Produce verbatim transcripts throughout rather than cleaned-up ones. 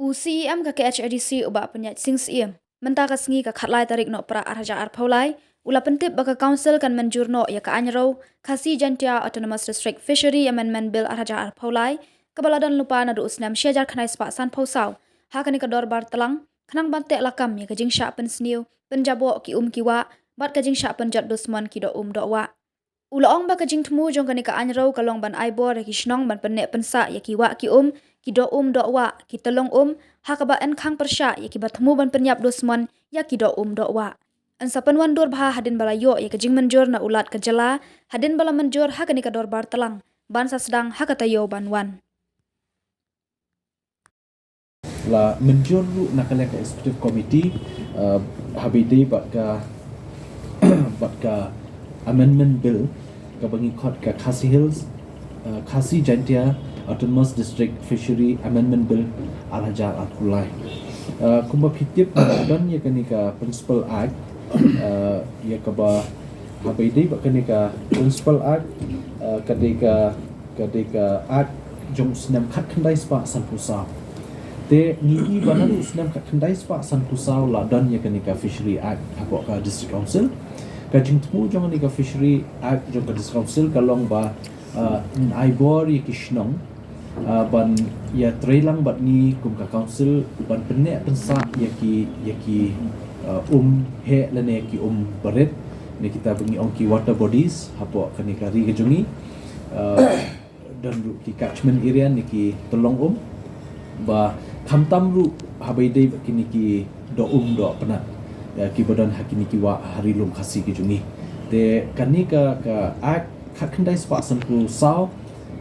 U C E M ka K H A D C u Bah Pynïaid Sing Syiem mynta ka sngi ka khatlai tarik Nohprah arhajar arphew lai u la pyntip ba ka Council kan mynjur noh ïa ka Aingraw Khasi Jaintia Autonomous District Fishery Amendment Bill arhajar arphew lai kaba la don lypa naduh u snem shihajar khyndai spah sanphew saw ha kane ka dorbar tlang khnang ban teh lakam ïa ka jingshah pynsniew pynjaboh ki um ki wah bad ka jingshah pynjot dusmon ki doh um doh wah. U la ong ba ka jingthmu jong kane ka Aingraw ka long ban ai bor ïa ki shnong ban pynneh pynsah ïa ki wah ki um, ki doh um doh wah, ki tyllong um, ha kaba yn khang pyrshah ïa kiba thmu ban pynïap dusmon ïa ki doh um doh wah. Yn sa pynwandur bha hadien ba la ïoh ïa ka jingmynjur na u Lat ka jylla hadien ba la mynjur ha kane ka dorbar tlang ban sa sdang ha ka taïew ban wan. La mynjur ruh na ka liang ka Executive Committee, uh, haba ïadei bad ka bad ka Amendment Bill kaba ngi khot ka Khasi Hills, uh, Khasi Jaintia Autonomous District Fishery Amendment Bill arhajar arphew lai. Uh, kumba phi tip, don ïa kane ka Principal Act, uh, ïa kaba haba ïadei bad kane ka Principal Act, uh, ka dei ka ka dei ka Act jong u snem khatkhyndai spah sanphew saw. Te ngi i ba naduh u snem khatkhyndai spah sanphew saw la don ïa kane ka Fishery Act hapoh ka District Council. Ka jingthmu jong kane ka Fishery Act jong ka District Council ka long ba, uh, yn ai bor ïa ki shnong, uh, ban ïatreilang bad ngi kum ka Council ban pynneh pynsah ïa ki, ïa ki, uh, um heh lane ki um barit, ne kita ba ngi ong ki water bodies hapoh kane ka ri ka jong ngi. Uh, don ruh ki catchment area ne ki tyllong um ba khamtam ruh haba ïadei bad kine ki doh um doh pnat, ïa, kiba don ha kine ki wah ha Ri Lum Khasi ki jong ngi. Te kane ka, ka Act khatkhyndai spah sanphew saw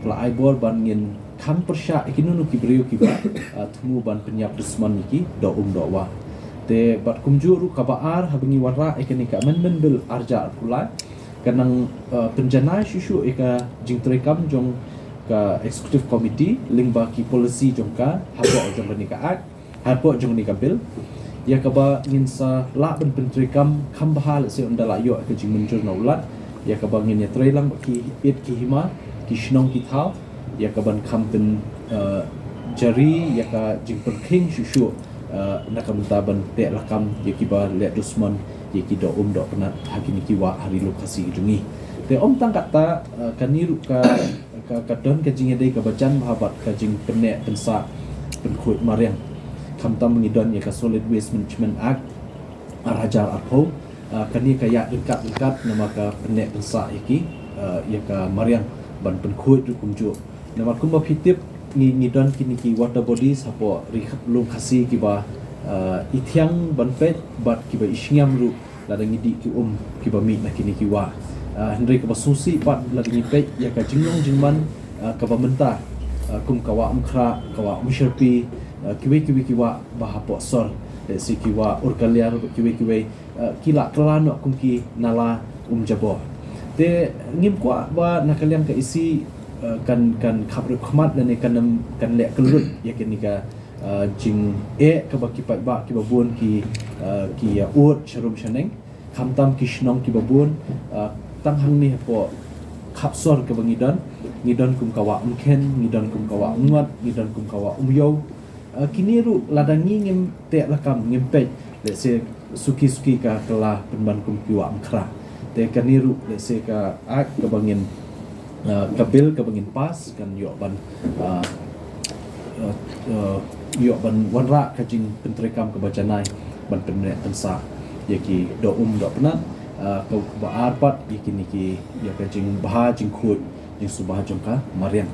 ka la ai bor ban ngin khang pyrshah ïa kino kino ki briew kiba, uh, thmu ban pynïap dusmon ïa ki doh um doh wah. Te bad kumjuh ruh kaba ar haba ngi wanrah ïa kane ka Amendment Bill arhajar arphew lai ka nang, uh, pynjanai shuh shuh ïa ka jingtreikam jong ka Executive Committee lyngba ki policy jong ka hapoh jong kane ka Act, hapoh jong kane ka Bill. Ïa kaba ngin sa lah ban pyntreikam kham bha lehse ynda la ïoh ka jingmynjur na u Lat. Ïa kaba ngin ïatreilang bad ki ïit ki hima, ki shnong ki thaw, ïa kaban kham pyn, uh, jari ïa ka jingpyrkhing shuh shuh, uh, na ka bynta ban teh lakam ïa kiba leh dusmon ïa ki doh um doh pnat ha kine ki wah ha Ri Lum Khasi ki jong ngi. Te ym tang katta, uh, kane ruh ka, ka, ka don ka jingïadei kaba jan bha bad ka jingpynneh pynsah pynkhuid mariang. Khamtam ngi don ïa ka Solid Waste Management Act arhajar arphew. Ah, kane ka ïaid ryngkat ryngkat namar ka pynneh pynsah ïa ki, ah, ïa ka mariang ban pynkhuid ruh kumjuh. Namar kumba phi tip ngi, ngi don kine ki water bodies hapoh Ri Lum Khasi kiba, ah, i thiang ban peit bad kiba i shngiam ruh lada ngi dih ki um kiba mih na kine ki wah. Ah, hynrei kaba sngewsih pat lada ngi peit ïa ka jinglong jingman, ah, kaba mynta, ah, kum ka wah Umkhrah, ka wah Umshyrpi, ah, kiwei kiwei ki wah ba hapoh sor, lehse ki wah Urkaliar, kiwei kiwei, eh, ki la kylla noh kum ki nala um jabor. Te ngim kwah ba na ka liang ka E C, eh, kan, kan khap rep khmat lane kan, kan leh kyllut ïa kane ka, eh, jingeh kaba ki paidbah kiba bun ki, eh, ki ïa ud sharum shaneng. Khamtam ki shnong kiba bun, eh, tang hangne hapoh khap sor kaba ngi don, ngi don kum ka wah Umkhen, ngi don kum ka wah Umngot, ngi don kum ka wah Umïew. Eh, kine ruh lada ngi ngim teh lakam ngim peit, lehse suki suki ka kylla pynban kum ki wah Umkhrah. Te kane ruh lehse ka Act kaba ngin, eh, ka Bill kaba ngin pass kan ïoh ban, eh, eh, eh, ïoh ban wanrah ka jingpyntreikam kaba janai ban pynneh pynsah ïa ki doh um doh pnat, eh, kaba ar pat ïa kine ki, ïa ka jingbha jingkhuid jingsuba jong ka mariang.